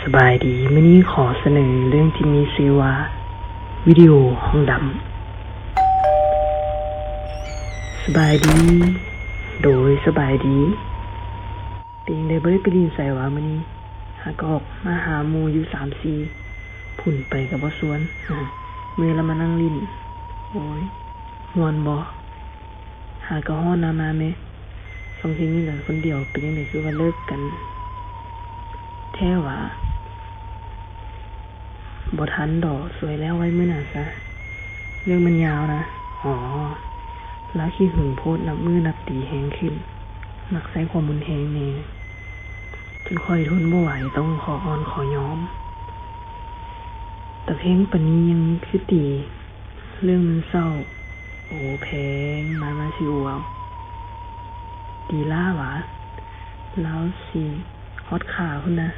ສະບາຍດີ, ມື້ນີ້ຂໍສະເໜີເລື່ອງທີ່ມີຊື່ວ່າ ວິດີໂອຫ້ອງດຳ. ສະບາຍດີ, ໂດຍ ສະບາຍດີ. ເປັນຈັ່ງໃດ ບໍ່ໄດ້ໄປຫຼິ້ນໃສຫວາມື້ນີ້? ຫາກໍອອກມາຫາໝູ່ຢູ່ສາມສີ່ ພຸ້ນໄປກໍບໍ່ຊວນ. ເມື່ອຍລະມານັ່ງຫຼິ້ນ. ໂອ້ຍ ມ່ວນບໍ່? ຫາກໍຮ້ອນນາມາແມ. ຊ່ວງທີ່ຢູ່ກັນຄົນດຽວ ເປັນຈັ່ງໃດ ຄືວ່າເລີກກັນແທ້ຫວາ? ບໍ່ທັນດອກ, ສວຍແລ້ວ, ໄວ້ມື້ໜ້າຊະ. ເລື່ອງມັນຍາວນະ. ອໍ ລາວຂີ້ຫຶງໂພດ, ນັບມື້ນັບປີແຮງຂຶ້ນ, ມັກໃຊ້ຄວາມຮຸນແຮງແດ່ ຈົນຂ້ອຍທົນບໍ່ໄຫວ, ຕ້ອງຂໍອ່ອນຂໍຍອມ. ຕາແພງປານນີ້ຍັງຄືຕີ. ເລື່ອງມັນເສົ້າ. ໂອ ແພງ ມາ ມາຊິອູເອົາ. ຕີລາຫວາ? ລາວຊິຮອດຂ້າພຸ້ນນະ.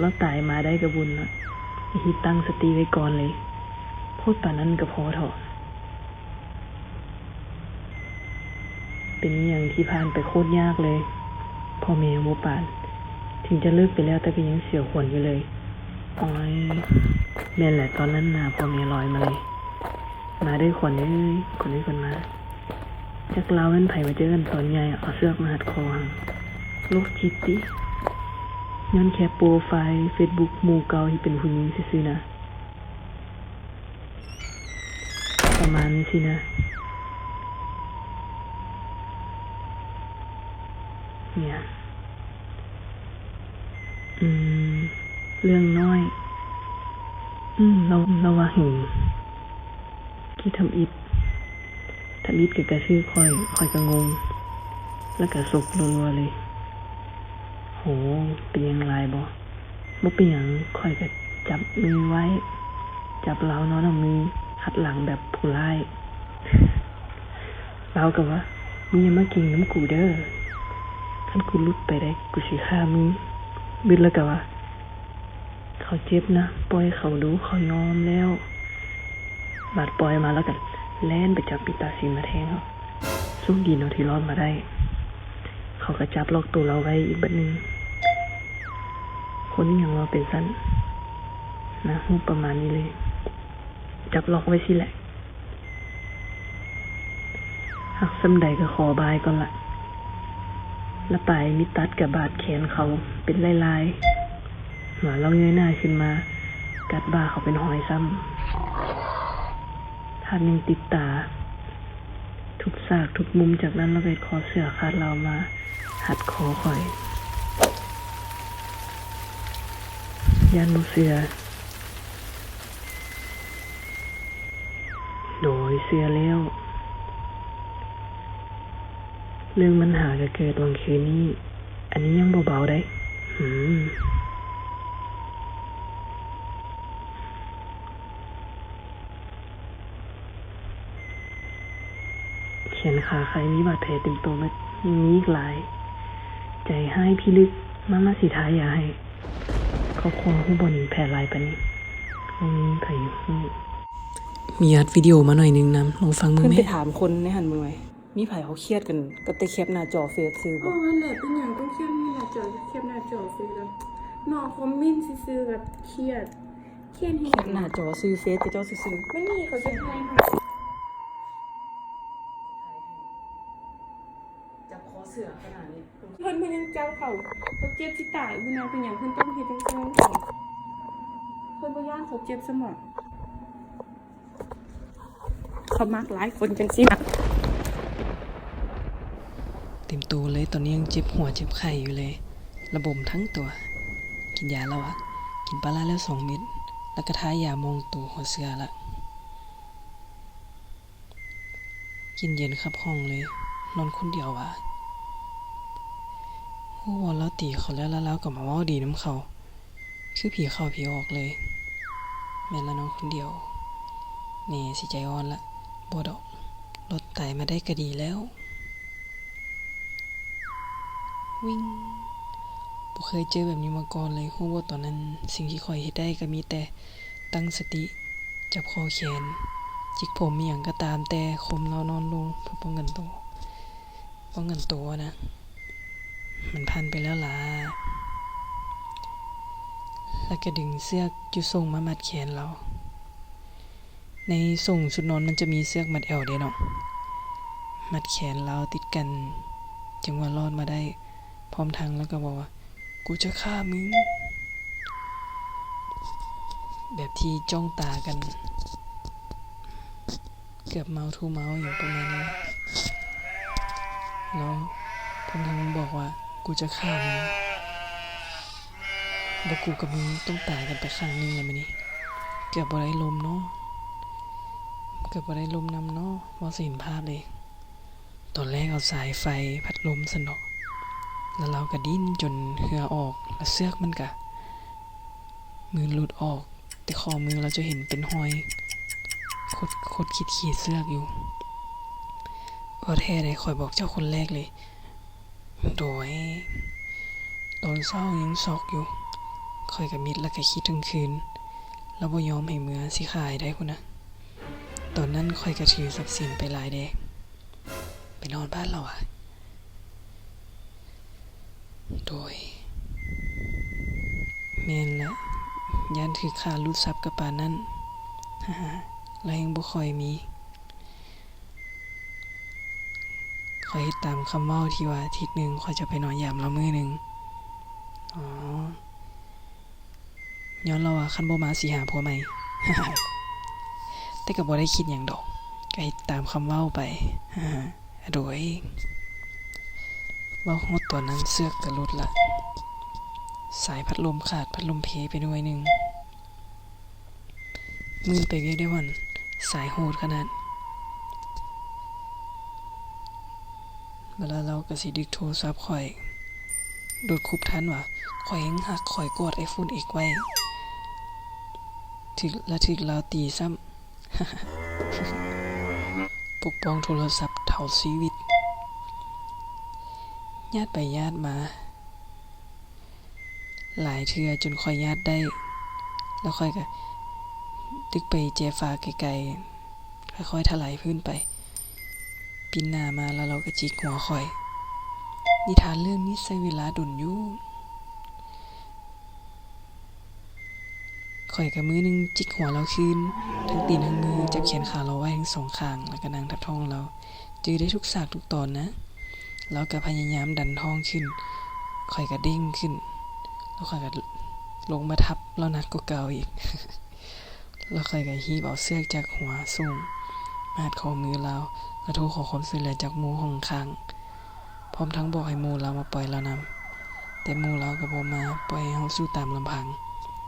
ລາວຕາຍມາໄດ້ກະບຸນລະ. ຮີດຕັ້ງສະຕິໄວ້ກ່ອນເລີຍ. ໂພດປານນັ້ນກະພໍເຖາະ. ເປັນອີ່ຫຍັງທີ່ຜ່ານໄປໂຄດຍາກເລີຍ. ພໍ່ແມ່ຍັງບໍ່ປານ. ເຖິງຈະເລີກໄປແລ້ວ ແຕ່ກະຍັງສຽວຂວັນຢູ່ເລີຍ. ໂອຍ ແມ່ນແຫຼະ, ຕອນນັ້ນໜ້າພໍ່ແມ່ລອຍມາເລີຍ. ມາເດີຂວັນເອີຍ, ຂວັນເອີຍ, ຂວັນມາ. ຈັກລາວແມ່ນໃຜມາເຈີກັນຕອນໃຫຍ່ ເອົາເຊືອກມາຮັດຄໍຫັ້ນ. ໂລກຈິດຕິ. ຍ້ອນແຄ່ໂປຣໄຟເຟສບຸກໝູ່ເກົ່າທີ່ເປັນຜູ້ຍິງຊື່ໆນະ. ປະມານນີ້ຊີ້ນະ. ເນຍ ອືມ ເລື່ອງນ້ອຍ. ອືມ ລາວ ລາວວ່າຫຶງ. ທີ່ທຳອິດ ທຳອິດກະກະຖືກຂ້ອຍ, ຂ້ອຍກະງົງ ລະກະສົກລົວໆເລີຍ. ໂຫ ເປັນຫຍັງຫຼາຍບໍ່? ບໍ່ເປັນຫຍັງ, ຂ້ອຍກະຈັບມືໄວ້, ຈັບລາວນອນເອົາມືຫັດຫຼັງແບບຜູ້ຮ້າຍ. ລາວກະວ່າ ມຶງຢ່າມາເກັ່ງນຳກູເດີ, ຄັນກູຫຼຸດໄປໄດ້ ກູຊິຂ້າມຶງ. ບຶດລະກະວ່າ ເຂົາເຈັບນະ, ປ່ອຍເຂົາດູ, ເຂົາຍອມແລ້ວ. ບາດປ່ອຍມາລະກະແລ່ນໄປຈັບປີກຕາສີມາແທງເຮົາ. ໂຊກດີເນາະທີ່ລອດມາໄດ້. ເຂົາກະຈັບລັອກໂຕລາວໄວ້ອີກບາດໜຶ່ງ. ຄົນອີ່ຫຍັງວ່າເປັນຊັ້ນນະ, ຮູບປະມານນີ້ເລີຍ. ຈັບລັອກໄວ້ຊີ້ແຫຼະ. ຮັກສ່ຳໃດກະຂໍບາຍກ່ອນລະ. ລະປາຍມີດຕັດກະບາດແຂນເຂົາເປັນລາຍໆ. ວ່າລາວເງີຍໜ້າຂຶ້ນມາ ກັດບ່າເຂົາເປັນຮອຍຊ້ຳ. ພາບຍັງຕິດຕາ ທຸກສາກທຸກມຸມ. ຈາກນັ້ນລາວກະເຮັດຄໍເສື້ອຂາດລາວມາຮັດຄໍຂ້ອຍ. ຢ້ານບໍ່ເຊື່ອ. ໂດຍ ເຊື່ອແລ້ວ. ເລື່ອງບັນຫາກະເກີດຫວ່າງຄືນນີ້. ອັນນີ້ຍັງບໍ່ເບົາໃດ. ຫືມ. ແຂນຂາໄຄ ມີບາດແຜເຕັມໂຕເໝິດ. ຍັງມີອີກຫຼາຍ. ໃຈຮ້າຍພິລຶກ. ມາ ມາ ຊິທາຢາໃຫ້. ຄອບຄົວຮູ້ບໍ່ໜີແຜ່ຫຼາຍປານນີ້? ບໍ່ມີໃຜຮູ້. ມີອັດວິດີໂອມາໜ້ອຍໜຶ່ງນຳ, ລອງຟັງເບິ່ງແມ. ເພິ່ນໄປຖາມຄົນໃນຫັ້ນເບິ່ງໄວ້. ມີໃຜເຂົາຄຽດກັນກັບແຕ່ແຄບໜ້າຈໍເຟສຊື່ບໍ່? ເອີ ຫັ້ນແຫຼະ, ເປັນຫຍັງຕ້ອງຄຽດໜ້າຈໍ, ແຄບໜ້າຈໍເຟສລະເນາະ? ຄອມເມັນຊື່ໆກະຄຽດ. ຄຽດຫຍັງ? ແຄບໜ້າຈໍຊື່ເຟສຂະເຈົ້າຊື່ໆ. ມັນມີເຂົາເຮັດໃຫ້. ຈັບຄໍເສື້ອຂະໜາດນີ້ ເພິ່ນ ເພິ່ນຍັງຈັບເຂົາ, ເຂົາເຈັບຊິຕາຍພຸ້ນນະ. ເປັນຫຍັງເພິ່ນຕ້ອງເຮັດຈັ່ງຊັ້ນ? ເພິ່ນບໍ່ຢ້ານເຂົາເຈັບຊ້ຳຫວາ? ເຂົາມັກຫຼາຍຄົນຈັ່ງຊີ້ນະ. ເຕັມໂຕເລີຍ, ຕອນນີ້ຍັງເຈັບຫົວເຈັບໄຂ້ຢູ່ເລີຍ, ລະບົມທັງຕົວ. ກິນຢາແລ້ວອະ, ກິນປາລາແລ້ວສອງເມັດ, ລະກະທາຢາໝອງໂຕຫົວເສື້ອລະ. ກິນເຢັນຄັບຫ້ອງເລີຍ, ນອນຄົນດຽວຫວາ. ຮູ້ວ່າລາວຕີເຂົາແລ້ວ ລະລາວກະມາເວົ້າດີນຳເຂົາ, ຄືຜີເຂົ້າຜີອອກເລີຍ. ແມ່ນລະ ນອນຄົນດຽວ. ແນ່ ຊິໃຈອ່ອນລະ. ບໍ່ດອກ, ລອດຕາຍມາໄດ້ກະດີແລ້ວ. ວິງ. ບໍ່ເຄີຍເຈີແບບນີ້ມາກ່ອນເລີຍ. ຮູ້ບໍ່ ຕອນນັ້ນສິ່ງທີ່ຂ້ອຍເຮັດໄດ້ກະມີແຕ່ຕັ້ງສະຕິ, ຈັບຂໍ້ແຂນ, ຈິກຜົມ ອີ່ຫຍັງກະຕາມແຕ່, ຂົ່ມລາວນອນລົງເພື່ອປ້ອງກັນໂຕ, ປ້ອງກັນໂຕນະ. ມັນຜ່ານໄປແລ້ວລະ. ແລ້ວກໍດຶງເຊືອກຢູ່ສົ້ງມາມັດແຂນລາວ. ໃນສົ້ງຊຸດນອນມັນຈະມີເຊືອກມັດແອວເດ້ເນາະ, ມັດແຂນລາວຕິດກັນ ຈຶ່ງວ່າລອດມາໄດ້. ພ້ອມທັງລາວກໍບອກວ່າ ກູຈະຂ້າມຶງ ແບບທີ່ຈ້ອງຕາກັນ ເກືອບເມົາທູເມົາ ຫຍັງປະມານນີ້. ແລ້ວເພິ່ນທັງບອກວ່າ ກູຈະຂ້າມຶງ ບໍ່ ກູກັບມຶງຕ້ອງຕາຍກັນໄປຂ້າງໜຶ່ງແລ້ວມື້ນີ້. ເກືອບບໍ່ໄດ້ລົມເນາະ ເກືອບບໍ່ໄດ້ລົມນຳເນາະ ເວົ້າຊິເຫັນພາບເລີຍ. ຕອນແລກເອົາສາຍໄຟພັດລົມຊັ້ນດອກ ແລ້ວລາວກະດີ້ນຈົນເຫື່ອອອກ ແລ້ວເຊືອກມັນກະ ມືນຫຼຸດອອກ ແຕ່ຂໍ້ມືລາວຈະເຫັນເປັນຮອຍ ຄົດໆ ຂີດໆ ເຊືອກຢູ່. ເວົ້າແທ້ໃດ ຂ້ອຍບອກເຈົ້າຄົນແລກເລີຍ. ໂດຍ ຕອນເຊົ້າຍັງຊັອກຢູ່ ຂ້ອຍກະມິດ ແລ້ວກະຄິດທັງຄືນ ລາວບໍ່ຍອມໃຫ້ເມືອ ຊິຂ້າໃຫ້ໄດ້ພຸ້ນນະ. ຕອນນັ້ນຂ້ອຍກະຖືຊັບສິນໄປຫຼາຍແດ່. ໄປນອນບ້ານລາວຫວາ? ໂດຍ ແມ່ນລະ ຢ້ານຖືກຂ້າ ຫຼຸດຊັບກະປານນັ້ນ. ລາວແຮ່ງບໍ່ຄ່ອຍມີ. ຂ້ອຍເຮັດຕາມຄຳເວົ້າທີ່ວ່າ ທິດໜຶ່ງຂ້ອຍຈະໄປນອນຢາມລາວມື້ໜຶ່ງ. ອໍ ຍ້ອນລາວວ່າຄັນບໍ່ມາຊິຫາຜົວໃໝ່. ແຕ່ກໍບໍ່ໄດ້ຄິດຫຍັງດອກ ກໍເຮັດຕາມຄຳເວົ້າໄປ. ໂດຍ ເວົ້າຮອດຕອນນັ້ນເຊືອກກໍຫຼຸດລະ ສາຍພັດລົມຂາດ ພັດລົມເພໄປໜ່ວຍໜຶ່ງ. ມື້ໄປວຽກໄດ້ວັນ ສາຍໂຫດຂະໜາດ. ເວລາລາວກະຊິດຶກໂທລະສັບຂ້ອຍ ໂດດຄຸບທັນວ່າ ຂ້ອຍແຮ່ງຮັກ ຂ້ອຍກອດໄອໂຟນເອັກໄວ້ ຖືກ ລະຖືກລາວຕີຊ້ຳ. ປົກປ້ອງໂທລະສັບເທົ່າຊີວິດ ຍາດໄປຍາດມາ ຫຼາຍເທື່ອຈົນຂ້ອຍຍາດໄດ້ ແລ້ວຂ້ອຍກະດຶກໄປແຈຝາໄກໆ ຄ່ອຍໆ ຖະໄຫຼພື້ນໄປ. ປິ່ນໜ້າມາແລ້ວລາວກະຈິກຫົວຂ້ອຍ. ນິທານເລື່ອງນີ້ໃຊ້ເວລາດົນຢູ່. ຂ້ອຍກະມືໜຶ່ງຈິກຫົວລາວຄືນ ທັງຕີນທັງມື ຈັບແຂນຂາລາວໄວ້ທັງສອງຂ້າງ ແລ້ວກະນັ່ງທັບທ້ອງລາວ. ຈື່ໄດ້ທຸກສາກທຸກຕອນນະ. ລາວກະພະຍາຍາມດັນທ້ອງຂຶ້ນ ຂ້ອຍກະເດ້ງຂຶ້ນ ແລ້ວຂ້ອຍກະລົງມາທັບລາວໜັກກວ່າເກົ່າອີກ ແລ້ວຂ້ອຍກະຮີບເອົາເຊືອກຈາກຫົວສົ້ງມາຮັດຂໍ້ມືລາວ ແລະ ໂທຂໍຄວາມຊ່ວຍເຫຼືອຈາກໝູ່ຫ້ອງຂ້າງ ພ້ອມທັງບອກໃຫ້ໝູ່ລາວມາປ່ອຍລາວນຳ ແຕ່ໝູ່ລາວກະບໍ່ມາ ປ່ອຍໃຫ້ເຮົາສູ້ຕາມລຳພັງ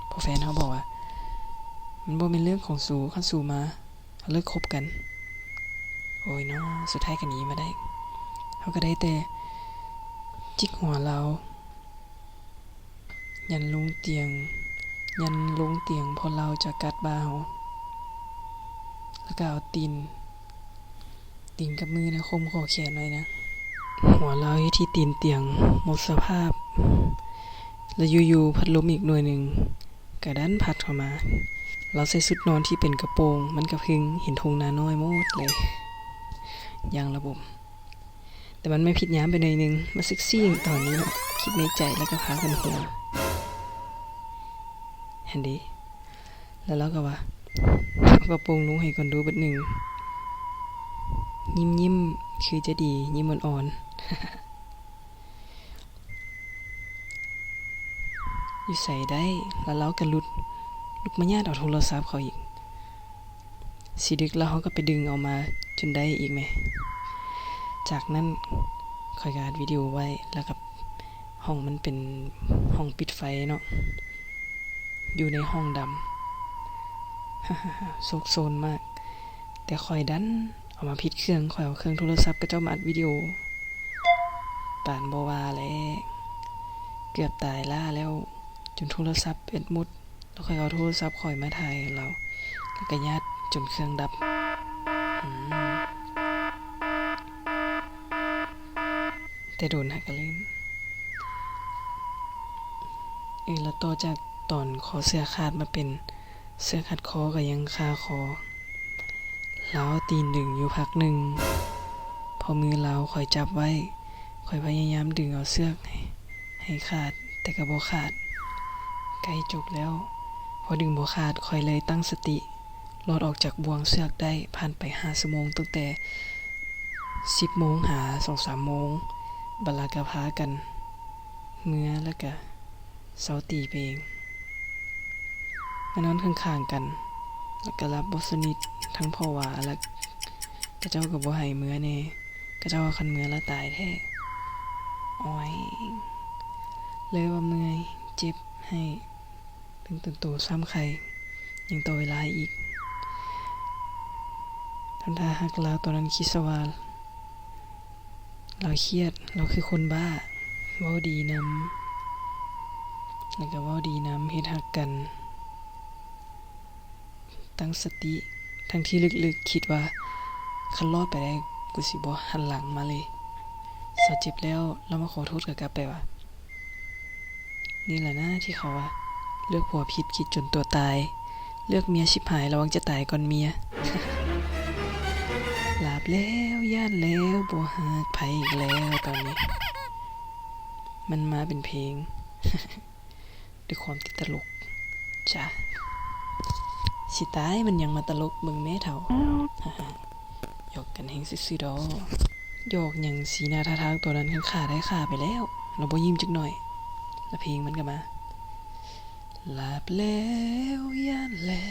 ເພາະແຟນເຮົາບອກວ່າ ມັນບໍ່ແມ່ນເລື່ອງຂອງສູ ຄັນສູມາ ເຮົາເລີກຄົບກັນ. ໂອ້ຍເນາະ ສຸດທ້າຍກະໜີມາໄດ້ ເຮົາກະໄດ້ແຕ່ຈິກຫົວລາວ ຢັນລົງຕຽງ ຢັນລົງຕຽງ ເພາະລາວຈະກັດບ່າເຮົາ ແລ້ວກະເອົາຕີນ ຕີນກັບມືນະ ຂົ່ມຂໍ້ແຂນໄວ້ນະ. ຫົວລາວຢູ່ທີ່ຕີນຕຽງ ໝົດສະພາບ ແລະ ຢູ່ໆ ພັດລົມອີກໜ່ວຍໜຶ່ງ ກະດັນພັດເຂົ້າມາ. ລາວໃສ່ຊຸດນອນທີ່ເປັນກະໂປງ ມັນກະເພິ່ງເຫັນທົ່ງນານ້ອຍໝົດເລີຍ ຢ່າງລະບົມ. ແຕ່ມັນມາຜິດຍາມໄປໜ້ອຍໜຶ່ງ ມາເຊັກຊີຕອນນີ້ເນາະ ຄິດໃນໃຈ ແລ້ວກະພາກັນຫົວ ຫັ້ນເດ. ແລ້ວລາວກະວ່າ ເອົາກະໂປງລົງໃຫ້ກ່ອນດູບາດໜຶ່ງ ຍິ້ມໆ ຄືຈະດີ ຍິ້ມອ່ອນໆ. ຢູ່ໃສໄດ້ ແລ້ວລາວກະຫຼຸດ ລຸກມາຍາດເອົາໂທລະສັບເຂົາອີກ ຊິດຶກແລ້ວ ເຮົາກະໄປດຶງເອົາມາຈົນໄດ້ອີກແມ. ຈາກນັ້ນຂ້ອຍກະອັດວິດີໂອໄວ້ ແລ້ວກະຫ້ອງມັນເປັນຫ້ອງປິດໄຟເນາະ ຢູ່ໃນຫ້ອງດຳ ໂຊກໂຊນມາກ ແຕ່ຂ້ອຍດັນເອົາມາຜິດເຄື່ອງ ຂ້ອຍເອົາເຄື່ອງໂທລະສັບເຂົາເຈົ້າມາອັດວິດີໂອ ປານບໍ່ວ່າແຫຼະ ເກືອບຕາຍລ້າແລ້ວ ຈົນໂທລະສັບແບັດໝົດ ແລ້ວຂ້ອຍເອົາໂທລະສັບຂ້ອຍມາຖ່າຍໃຫ້ລາວ ແລ້ວກະຍາດຈົນເຄື່ອງດັບ. ອືມ ແຕ່ດົນຫາກະລືມ. ເອີ ແລ້ວຕໍ່ຈາກຕອນຄໍເສື້ອຂາດມາເປັນເສື້ອຂາດຄໍ ກະຍັງຄາຄໍ. ລາວຕີນດຶງຢູ່ພັກໜຶ່ງ ເພາະມືລາວຂ້ອຍຈັບໄວ້ ຂ້ອຍພະຍາຍາມດຶງເອົາເຊືອກໃຫ້ ໃຫ້ຂາດ ແຕ່ກະບໍ່ຂາດ ກ ໃກ້ຈົບແລ້ວ ພໍດຶງບໍ່ຂາດ ຂ້ອຍເລີຍຕັ້ງສະຕິ ລອດອອກຈາກບ່ວງເຊືອກໄດ້. ຜ່ານໄປຫ້າຊົ່ວໂມງ ຕັ້ງແຕ່ສິບໂມງຫາສອງສາມໂມງ ບັດລະກະພາກັນເມືອ ລະກະເຊົາຕີໄປເອງ. ມານອນຂ້າງໆກັນ ລະກະຫຼັບບໍ່ສະໜິດ ທັງຜະວາ ລະຂະເຈົ້າກະບໍ່ໃຫ້ເມືອແນ່. ຂະເຈົ້າວ່າຄັນເມືອລະຕາຍແທ້. ໂອຍ ເລີຍວ່າເມື່ອຍ ເຈັບ ໄຫ້ ເຖິງຕົນໂຕຊ້ຳໄຂ່ ຍັງຕໍ່ເວລາໃຫ້ອີກ. ທຳທ່າຮັກລາວຕອນນັ້ນ ຄິດຊະວ່າລາວຄຽດ, ລາວຄືຄົນບ້າ. ເວົ້າດີນຳ ແລ້ວກະເວົ້າດີນຳ ເຮັດຮັກກັນ. ຕັ້ງສະຕິ ທັງທີ່ເລິກໆຄິດວ່າ ຄັນລອດໄປໄດ້ ກູຊິບໍ່ຫັນຫຼັງມາເລີຍ. ເຊົາເຈັບແລ້ວ ລາວມາຂໍໂທດກະກັບໄປວ່າ ນີ້ແຫຼະນາທີ່ເຂົາວ່າ ເລືອກຜົວຜິດຄິດຈົນຕົວຕາຍ, ເລືອກເມຍຊິບຫາຍ ລະວັງຈະຕາຍກ່ອນເມຍ. ຫຼາບແລ້ວ ຢ້ານແລ້ວ ບໍ່ຮັກໃຜອີກແລ້ວ ຕອນນີ້ ມັນມາເປັນເພງ. ດ້ວຍຄວາມຕິດຕະຫຼົກ. ຈ້າ ຊິຕາຍ ມັນຍັງມາຕະຫຼົກ ເບິ່ງແມ້ເຖົ້າ. ຫາໆ ຫຍອກກັນແຮງຊື່ໆດອກ. ຫຍອກຫຍັງ ສີໜ້າທ່າທາງຕອນນັ້ນ ຄັນຂ້າໄດ້ຂ້າໄປແລ້ວ. ລາວບໍ່ຍິ້ມຈັກໜ້ອຍ ລະເພງມັນກະມາ. ຫຼາບແລ້ວ ຢ້ານແລ້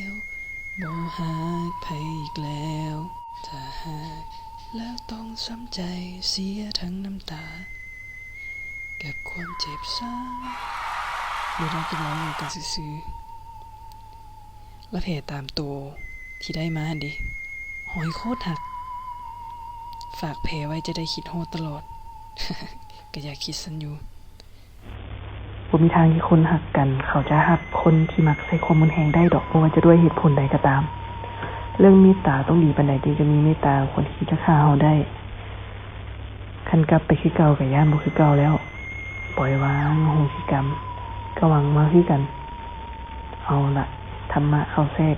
ວ ບໍ່ຮັກໃຜອີກແລ້ວ. ຖ້າຫາກແລ້ວຕ້ອງຊ້ຳໃຈ ເສຍທັງນ້ຳຕາ ກັບຄວາມເຈັບຊ້ຳ. ເວລາທີ່ເວົ້າກັນຊື່ໆ ລະແຜຕາມໂຕທີ່ໄດ້ມາຫັ້ນເດ ຮອຍໂຄດຮັກ. ຝາກແຜໄວ້ຈະໄດ້ຄິດຮອດຕະຫຼອດ. ກະຢາກຄິດຊັ້ນຢູ່. ບໍ່ມີທາງທີ່ຄົນຮັກກັນ ເຂົາຈະຮັບຄົນທີ່ມັກໃຊ້ຄວາມຮຸນແຮງໄດ້ດອກ ບໍ່ວ່າຈະດ້ວຍເຫດຜົນໃດກະຕາມ. ເລື່ອງເມດຕາ ຕ້ອງດີປານໃດຈຶ່ງຈະມີເມດຕາກັບຄົນທີ່ຄິດຈະຂ້າເຮົາໄດ້? ຄັນກັບໄປຄືເກົ່າກະຢ້ານບໍ່ຄືເກົ່າແລ້ວ. ປ່ອຍວາງ ອະໂຫສິກຳ ກະຫວັງມາຄືກັນ. ເອົາລະ ທຳມະເຂົ້າແຊກ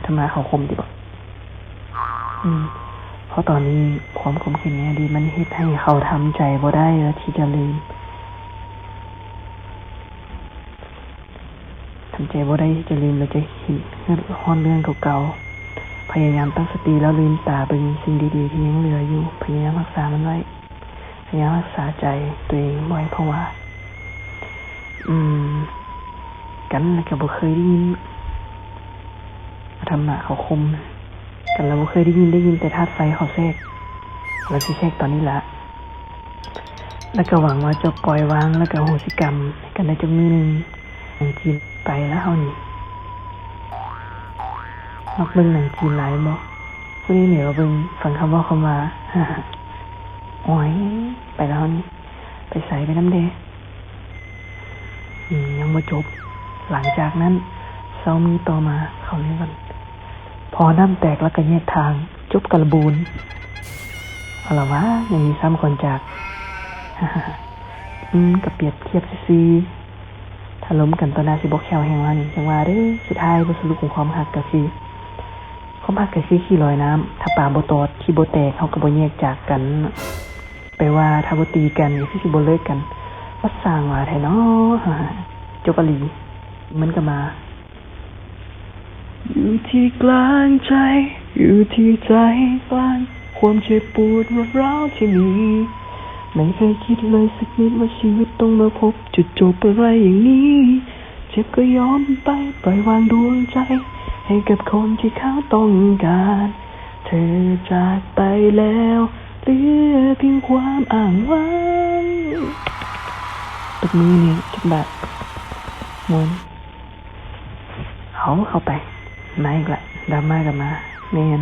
ທຳມະເຂົ້າຄົມຕິບໍ? ອືມ ເພາະຕອນນີ້ຄວາມຂົມເຂັນໃນອະດີດ ມັນເຮັດໃຫ້ເຂົາທຳໃຈບໍ່ໄດ້ ແລະ ທີ່ຈະລືມ ທຳໃຈບໍ່ໄດ້ທີ່ຈະລືມ ແລະ ຈະຄິດຮອດເລື່ອງເກົ່າໆ. ພະຍາຍາມຕັ້ງສະຕິ ແລ້ວລືມຕາເບິ່ງສິ່ງດີໆທີ່ຍັງເຫຼືອຢູ່. ພະຍາຍາມຮັກສາມັນໄວ້. ພະຍາຍາມຮັກສາໃຈໂຕເອງບໍ່ໃຫ້ພະວາ. ອືມ ກັນລະກະບໍ່ເຄີຍໄດ້ຍິນ ເອົາທຳມະເຂົ້າຄົມ. ກັນລະບໍ່ເຄີຍໄດ້ຍິນ ໄດ້ຍິນແຕ່ທາດໄຟເຂົ້າແຊກ. ລະຊິແຊກຕອນນີ້ລະ. ລະກະຫວັງວ່າຈະປ່ອຍວາງ ລະກະອະໂຫສິກຳໃຫ້ກັນໄດ້ຈັກມື້ໜຶ່ງ. ໜັງຈີນ ໄປລະເຮົານີ້. ມັກເບິ່ງໜັງຈີນຫຼາຍແມ່ນບໍ່? ຜູ້ນີ້ແຫຼະວ່າເບິ່ງ ຟັງຄຳເວົ້າຄຳວ່າ. ໂອຍ ໄປລະເຮົານີ້. ໄປໃສ? ໄປນຳແດ່. ອືມ ຍັງບໍ່ຈົບ. ຫຼັງຈາກນັ້ນ ເຊົ້າມື້ຕໍ່ມາ ເຂົາເລີຍກັນ ພໍນ້ຳແຕກລະກະແຍກທາງ. ຈົບກະລະບູນ. ເອົາລະຫວາ ຍັງມີຊ້ຳກ່ອນຈາກ. ອືມ ກະປຽບທຽບຊື່ໆ. ຖ້າລົມກັນຕໍ່ໜ້າຊິບໍ່ແຂວແຮງວ່ານີ້. ຈັ່ງວ່າເດີ ສຸດທ້າຍບົດສະຫຼຸບຂອງຄວາມຮັກກະຄື ຄວາມຮັກກະຄືຂີ້ລອຍນ້ຳ. ຖ້າປາບໍ່ຕອດ ຂີ້ບໍ່ແຕກ ເຮົາກະບໍ່ແຍກຈາກກັນ. ແປວ່າຖ້າບໍ່ຕີກັນ ກະຄືຊິບໍ່ເລີກກັນ. ມາສ້າງວ່າແທ້ເນາະ. ຈົບອະຫຼີ. ມັນກະມາ. ຢູ່ທີ່ກາງໃຈ ຢູ່ທີ່ໃຈກາງ ຄວາມເຈັບປວດລວດຮ້າວທີ່ມີ ໄມ່ເຄີຍຄິດເລີຍສັກນິດວ່າຊີວິດຕ້ອງມາພົບຈຸດຈົບອະໄລຢ່າງນີ້. ເຈັບກະຍອມໄປ ປ່ອຍວາງດວງໃຈ ໃຫ້ກັບຄົນທີ່ເຂົາຕ້ອງການ. ເທີຈາກໄປແລ້ວ ເຫຼືອພຽງຄວາມອ້າງຫວັງ. ຕົບມືແນ່ຈັກບາດ. ມ່ວນ. ເອົາ ເຂົ້າໄປ. ມາອີກລະ ດຣາມາກະມາ. ແມ່ນ.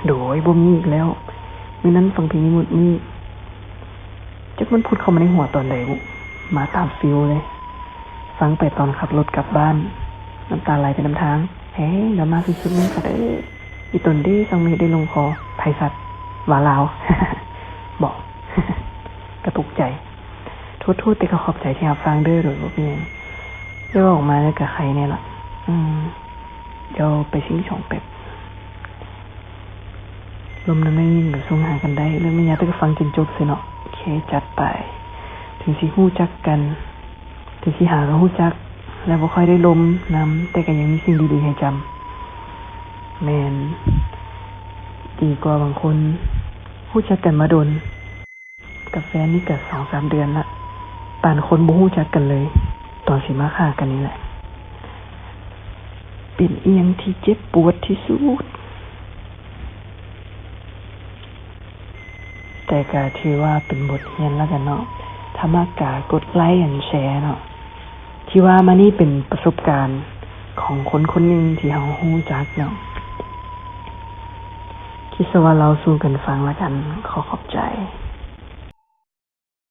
ໂດຍ ບໍ່ມີອີກແລ້ວ. ມື້ນັ້ນຟັງເພງນີ້ໝົດມື້. ຈັກມັນຜຸດເຂົ້າມາໃນຫົວຕອນໃດບຸ ມາຕາມຟີວເລີຍ. ຟັງໄປຕອນຂັບລົດກັບບ້ານ ນ້ຳຕາໄຫຼໄປນຳທາງ. ເອີ ດຣາມາສຸດໆ ແມ່ນສັດເອີຍ. ອີຕົນເດ ຊ່າງເມດໄດ້ລົງຄໍ ໃຜສັດ ວ່າລາວ ເບາະ ກະຕົກໃຈ. ໂທດໆ ແຕ່ກະຂອບໃຈທີ່ຮັບຟັງເດີ ໂດຍບໍ່ເປັນຫຍັງ. ໄດ້ເວົ້າອອກມາແລ້ວກະໄຄແນ່ລະ. ອືມ ດຽວໄປຊິງຊ່ອງແປັບ. ລົມນຳໄດ້ຍິນກະສົ່ງຫາກັນໄດ້. ເລື່ອງແມ່ນຍາແຕ່ກະຟັງຈົນຈົບເສຍເນາະ. ໂອເຄ ຈັດໄປ. ເຖິງຊິຮູ້ຈັກກັນ ເທື່ອທີຫ້າກໍຮູ້ຈັກ ແລະບໍ່ຄ່ອຍໄດ້ລົມນຳ ແຕ່ກໍຍັງມີສິ່ງດີໆໃຫ້ຈຳ. ແມ່ນ ດີກວ່າບາງຄົນຮູ້ຈັກກັນມາດົນ ກັບແຟນນີ້ກໍສອງສາມເດືອນລະ ປານຄົນບໍ່ຮູ້ຈັກກັນເລີຍ ຕອນຊິມາຄາກັນນີ້ແຫຼະ. ເປັນອີ່ຫຍັງທີ່ເຈັບປວດທີ່ສຸດ? ແຕ່ກະຖືວ່າເປັນບົດຮຽນລະກັນເນາະ. ຖ້າມັກກະກົດໄລ ແລະ ແຊເນາະ. ທີ່ວ່າມານີ້ເປັນປະສົບການຂອງຄົນຄົນໜຶ່ງທີ່ເຮົາຮູ້ຈັກເນາະ. ຄິດຊະວ່າເລົ່າສູ່ກັນຟັງລະກັນ. ຂໍຂອບໃຈ.